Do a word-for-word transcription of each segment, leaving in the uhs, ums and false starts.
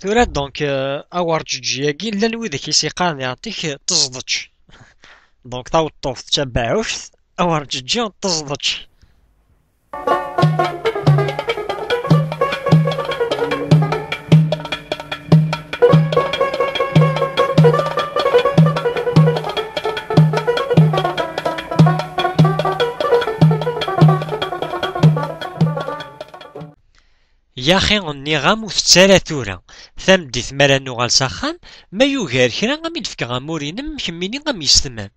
Tura, donc, euh, awerǧeǧǧi-agi, llan widak i s-yeqqaren, yeɛṭik, teẓḍeč. Donc, taweṭṭuft d tabeɛɛuct, awerǧeǧǧi d teẓḍeč. Yaxi, nniɣ-am ur tett ara tura. Tameddit mi ara nuɣal s axxam, ma yugar kra, a m-id-fkeɣ amur-inem, kemmini a m-yestemam.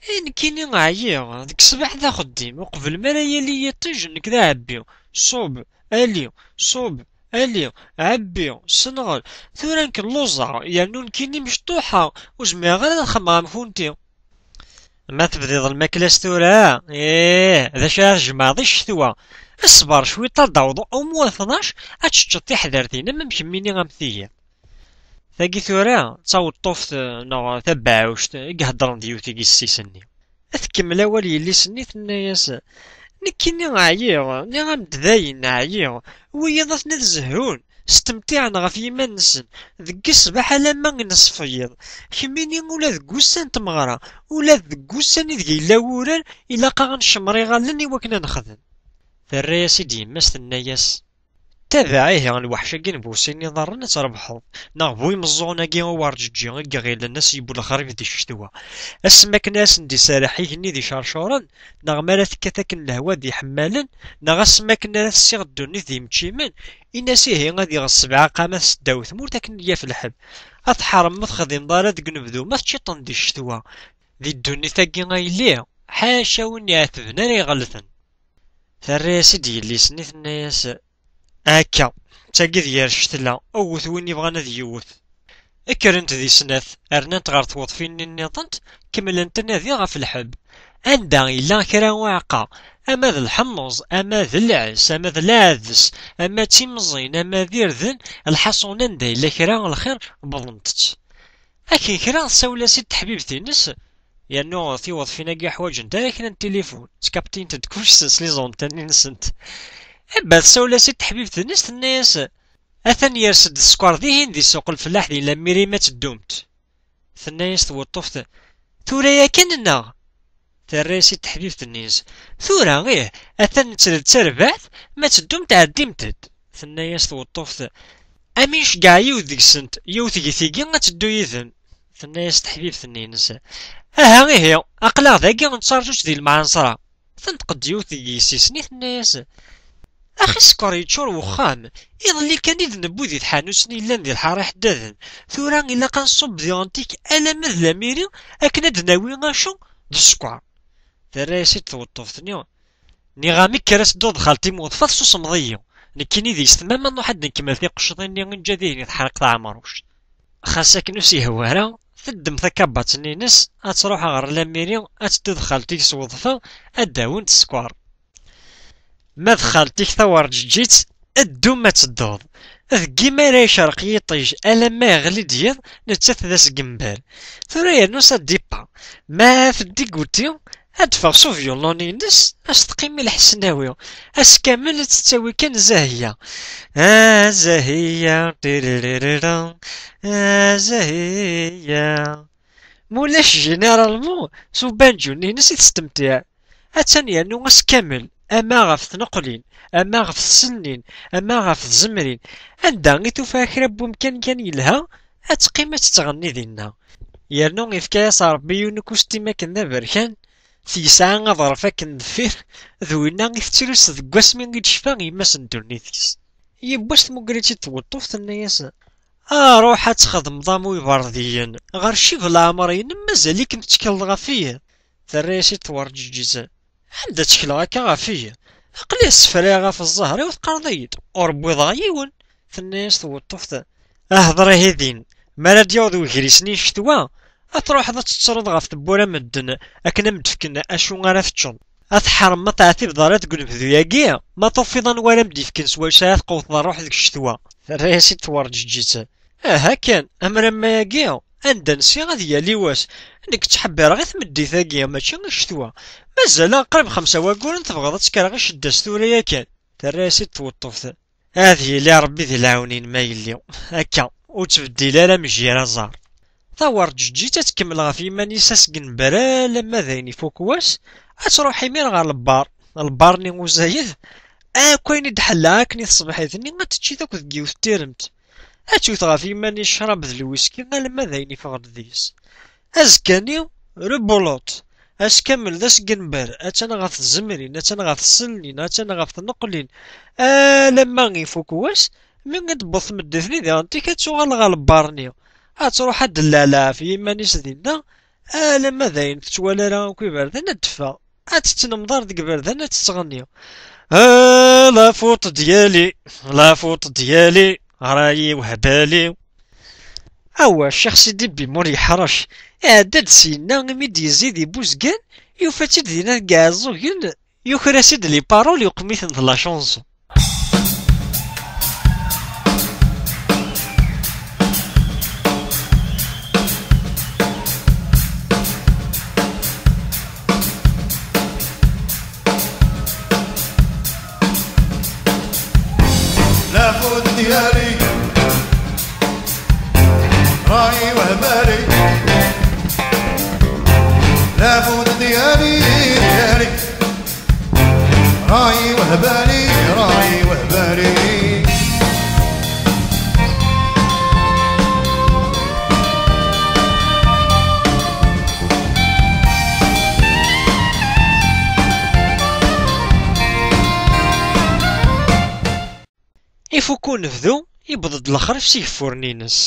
I nekkini ɛyiɣ, deg ṣṣbeḥ d axeddim, uqbel mi ara yali yiṭij, nekk d aɛebbi. Ṣub, ali, ṣub, ali, ɛebbi, senɣel. Tura nekk lluẓeɣ, yernu nekkini mecṭuḥeɣ, ur zmireɣ ara ad xedmeɣ am kunti. Ma tebdiḍ lmakla s tura, ih, d acu ara tjemɛeḍ i ccetwa? Ṣber cwiṭ, ad d-awḍeɣ umu tnac, ad teččeḍ tiḥdert-inem am kemmini am tiyi. Tagi tura d taweṭṭuft, eh, neɣ tabeɛɛuct i iheddren d yiwet i yessi-s-nni. Ad tkemmel awal yelli-s-nni, tenna-yas: "Nekkini ɛyiɣ, nniɣ-am-d dayen ɛyiɣ. Wiyaḍ aten ad zehhun, stemtiɛen ɣef yiman-nsen, deg ṣṣbeḥ alamma i neṣf yiḍ. Kemmini ula deg wussan n tmeɣra, ula deg wussan ideg yella wurar, ilaq-aɣ ad ncemmer iɣallen i wakken ad nexdem." Terra-yas-id yemma-s, tenna-yas: "Tabaɛ ihi lweḥc-agi n bu sin iḍarren ad trebḥeḍ, neɣ bu imeẓẓuɣen-agi uwerǧeǧǧi i iɣilen ass yeww lexrif di ccetwa. Asmi akken ara sen-d-iserreḥ igenni d icercuren, neɣ mi ara tekkat akken lehwa d iḥemmalen, neɣ asmi akken ara tessiɣ ddunit d imeččimen, in-as ihi ad iɣeṣ sebɛa qamat seddaw tmurt akken ad yaf lḥebb. Ad tḥerrem ma texdimeḍ ara deg unebdu ma teččiḍ-ten di ccetwa. Di ddunit-agi a yelli, ḥaca win iɛetben ara iɣelten." Terra-yas-id yelli-s-nni, tenna-yas: "Akka, d tagi d yir ccetla, awet win yebɣan ad yewwet." Kkrent di snat, rnant ɣer tweḍfin-nni nniḍent, kemmlent anadi ɣef lḥebb. Anda yella kra uɛeqqa, ama d lḥemmeẓ, ama d lɛes, ama d lɛades, ama d timẓin, ama d irden, lḥaṣun anda yella kra n lxir, wwḍent-tt. Akken kra, tsawel-as-id teḥbibt-ines, yernu tiweḍfin-agi ḥwajent ara kra n tilifun, ttkaptint-d kullec s les antennes-nsent. Ebba tsawel-as-id teḥbibt-ines, tenna-yas: "Atan yers-d sskeṛ dihin di ssuq lfellaḥ di Lamiri, ma teddumt." Tenna-yas tweṭṭuft: "Tura yakan, neɣ?" Terra-yas-id teḥbibt-nni-ines: "Tura, ih, atan nettel d tarbaɛt, ma teddumt ɛeddimt-d." Tenna-yas tweṭṭuft: "Am nceggeɛ yiwet deg-sent, yiwet gi tigi ad teddu yid-m." Tenna-yas teḥbibt-nni-ines: "Aha ihi, aql-aɣ dagi nettarǧu-tt di lemɛanṣra." Tenṭeq-d yiwet deg yessi-s-nni, tenna-yas: "Axi sskeṛ yeččur wexxam. Iḍelli kan i d-newwi di tḥanut-nni yellan di lḥara iḥeddaden. Tura ilaq ad nṣubb diɣen tik alamma d Lamiri akken ad d-nawi acu d sskeṛ." Terra-yas-id tweṭṭuft-nni: "Nniɣ-am i kker ad tedduḍ d xalti-m weḍfa tessusmeḍ-iyi. Nekkini d yessetma ma nruḥ ad d-nkemmel tiqecḍin-nni i neǧǧa dihin i teḥriq taɛemruct." Xas akken ur s-yehwi ara, teddem takabbaṭ-nni-ines ad truḥ ɣer Lamiri, ad teddu d xalti-k s weḍfa ad d-awint sskeṛ. Ma d xalti-k tawerǧeǧǧit, ddum ad tedduḍ. Deg imi ara yecreq yiṭij alamma yeɣli-d yiḍ, nettat d asgember. Tura yernu ça dépend. Ma teddi guti, ad d-teffeɣ s uvyulun-ines, ad s-teqqim i lḥesnawi. Ass kamel ad tettawi kan Zahiya. Ah, Zahiya, tiriririra, ah, Zahiya. Mulac, généralement, s ubanǧu-nni-ines i testemtiɛ. Attan yernu ass kamel, ama ɣef tneqlin, ama ɣef tselnin, ama ɣef tzemrin. Anda i tufa kra n wemkan kan yelha, ad teqqim ad tettɣenni dinna. Yernu yefka-yas Ṛebbi yiwen ukustim akken d aberkan, yesɛa aḍref akken deffir, d winna i tettlus deg wasmi i d-tecfa yemma-s n ddunit-is. Yiwwas tmuger-itt-id tweṭṭuft, tenna-yas: "Ah, ruḥ ad txedmeḍ am iberdiyen, ɣer ccib leɛmer-inem mazal-ikem tettekleḍ ɣef-iyi." Terra-yas-id twerǧeǧǧit: "Anda ttekleɣ akka ɣef-iyi? Aql-i ssefrayeɣ ɣef ẓẓher-iw, teqqareḍ-iyi-d ur wwiḍeɣ yiwen." Tenna-yas tweṭṭuft: "Hḍer ihi din, mi ara d-yaweḍ wegris-nni n ccetwa, ad truḥeḍ ad tettreḍ ɣef tewwura medden akken ad m-d-fken acu ara teččeḍ. Ad tḥermeḍ ad teɛtibeḍ ara deg unebdu-agi, ma tufiḍ anwa ara m-d-yefken s wacu ara tqewteḍ ṛṛuḥ deg ccetwa." Terra-yas-id twerǧeǧǧit: "Aha kan, amramma-agi, anda nsiɣ ad yali wass, nekk ttḥebbireɣ i tmeddit-agi, mačči i ccetwa. Mazal-aɣ qrib xemsa wagguren, tebɣiḍ ad tekkreɣ i ccedda-s tura yakan?" Terra-yas-id tweṭṭuft: Ad yili Ṛebbi di lɛawnin ma yelli. Akka, ur ttbeddil ara mejjir aẓar. Tawerǧeǧǧit ad tkemmel ɣef yiman-is asgenber alamma d ayen ifuk wass, ad truḥ imir ɣer lebbar. Lebbar-nni uzayed, akk ayen i d-ḥella akken i tṣebḥit-nni ad tečč-it akk deg yiwet n tiremt. Ad tewwet ɣef yiman-is ccrab d lwiski alamma d ayen iffeɣ-d deg-s. Azekka-nni, rebulot. Ass kamel d asgenber, attan ɣef tzemrin, attan ɣef tselnin, attan ɣef tneqlin, alamma ifuk wass, mi i d-tewweḍ tmeddit-nni diɣen tik ad tuɣal ɣer lebbar-nni. Ad truḥ ad d-tellala ɣef yiman-is dinna, alamma d ayen tettwali ara akk iberdan ad d-teffeɣ. Ad tettnemḍar deg iberdan ad tettɣenni. Ah, la faute diyali, la faute diyali, ṛayi wehbali. Awa, Ccix Sidi Bim ur yeḥṛec. Iɛedda-d syenna imi d-yezzi di Buzgan, yufa-tt-id dinna deg Iɛeẓẓugen, yuker-as-id les paroles, yuqem-iten d la chanson. La faute diyali, ṛayi wehbali. La faute diyali, diyali. ṛayi wehbali, ṛayi wehbali. Ifuk unebdu, yewweḍ-d lexrif s igeffuren-ines.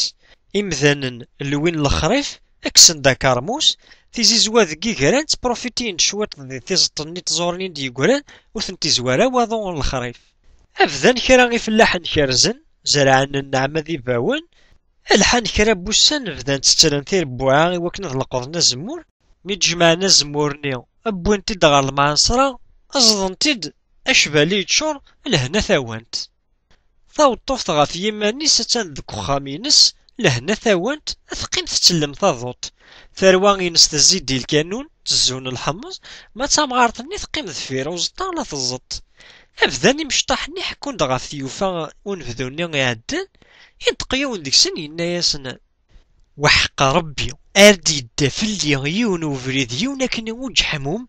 Imdanen lwin lexrif, kksen-d akermus, tizizwa deg iger-a ttprofitint cwiṭ di tiẓeṭ-nni n tẓurin i d-yeggran, ur tent-izwar ara waḍu n lexrif. Bdan kra ifellaḥen kerzen, zerɛen nneɛma d ibawen, lḥan kra n wussan bdan ttettren tirebbuɛa i wakken ad leqḍen azemmur, mi d-jemɛen azemmur-nni, wwin-t-id ɣer lemɛaṣra, ẓẓḍen-t-id, acbali yeččur, lehna tawant. Taweṭṭuft ɣef yiman-is attan deg uxxam-ines, lehna tawant, teqqim tettellem taḍuṭ. Tarwa-ines tezzi-d i lkanun, tezzun lḥemmeẓ, ma d tamɣart-nni teqqim deffir uẓeṭṭa la teẓẓeṭ. Bdan imecṭaḥ-nni ḥekkun-d ɣef tyufa unebdu-nni iɛeddan, iṭṭeq yiwen deg-sen yenna-yasen: Waḥeqqa Ṛebbi, ar d-yedda fell-i yiwen ubrid, yiwen akken uǧeḥmum,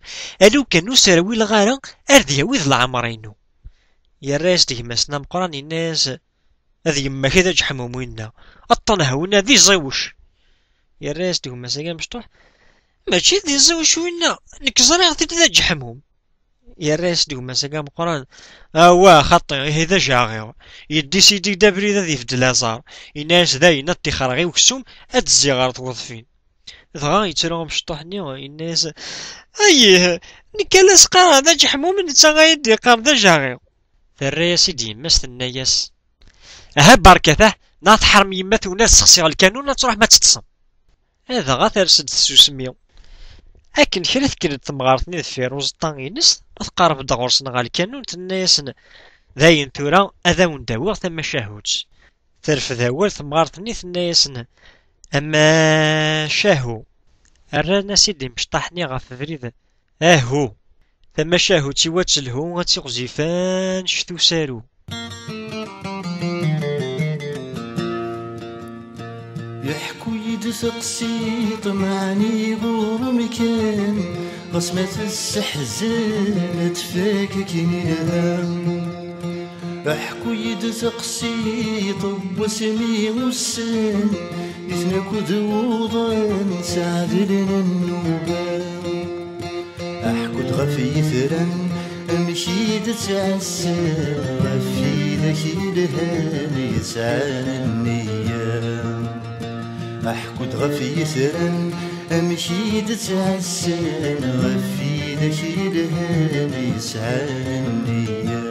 a lukan ur s-rwileɣ ara, ar d-yawi d leɛmer-inu. Yerra-yas-d gma-s-nni ameqqran, yenna-yas: "A d yemma-k i d aǧeḥmum winna, aṭṭan ha winna d iẓiwec." Yerra-yas-d gma-s-agi amecṭuḥ: "Mačči d iẓiwec winna, nekk ẓriɣ-t-id d aǧeḥmum." Yerra-yas-d gma-s-agi ameqqran: "Awah, xaṭi, ihi d ajaɣiɣ." Yeddisidi-d abrid ad ibeddel aẓar. Yenna-yas: "Dayen, ad ṭṭixreɣ i uksum, ad d-zziɣ ɣer tweḍfin." Dɣa yettru umecṭuḥ-nni, yenna-yas: "Ayih, nekk a la s-qqareɣ d aǧeḥmum, netta a yi-d-yeqqar d ajaɣiɣ." Terra-yas-id yemma-s, tenna-yas: "Aha, berkat, ah, neɣ teḥrem yemma-twen ad sexsiɣ lkanun, ad truḥem ad teṭṭsem." Dɣa ters-d tsusmi. Akken kra tekker-d temɣart-nni deffir uẓeṭṭa-ines, tqerreb-d ɣur-sen ɣer lkanun, tenna-yasen: "Dayen tura ad awen-d-awiɣ tamacahut." Terfed awal temɣart-nni, tenna-yasen: "Amacahu." Rran-as-id imecṭaḥ-nni ɣef ubrid: "Ahu, tamacahut-iw ad telhu, ad tiɣzif annect usaru." Iḥku-yi-d taqsiṭ, meɛni ɣur-m kan, ɣas ma tesseḥzen, ad tfak akken ilha. Iḥku-yi-d taqsiṭ n wasmi ussen, nitni akk d wuḍan, sɛedlen nnuba. Aḥku-d ɣef yitran, amek i d-ttɛassan, ɣef widak yelhan, yesɛan nniya. Aḥku-d ɣef yitran, amek i d-ttɛassan, ɣef widak yelhan, yesɛan nniya.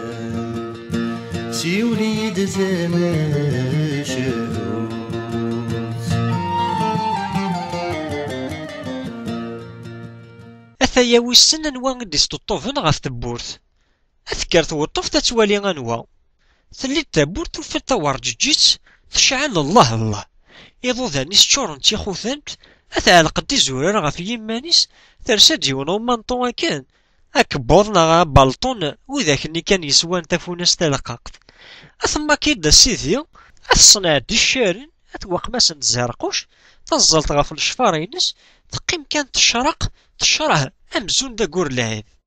Siwel-iyi-d tamacahut. Ataya wissen anwa i d-isṭeṭṭuben ɣef tewwurt. Ad tekker tweṭṭuft ad twali anwa. Telli-d tawwurt, tufa-d tawerǧeǧǧit tecɛel, llah llah. Iḍudan-is ččuren d tixutant, ad tɛelleq-d izurar ɣef yiman-is, tersa-d yiwen umanṭu akken. Akebbuḍ neɣ abalṭun, widak-nni kan yeswan tafunast taleqqaqt. Atemmakid a sidi, a tessenɛed iccaren, a twaqmas n tzerquc, taẓẓelt ɣef lecfar-ines, teqqim kan tecraq, tecreh, amzun d aggur lɛid.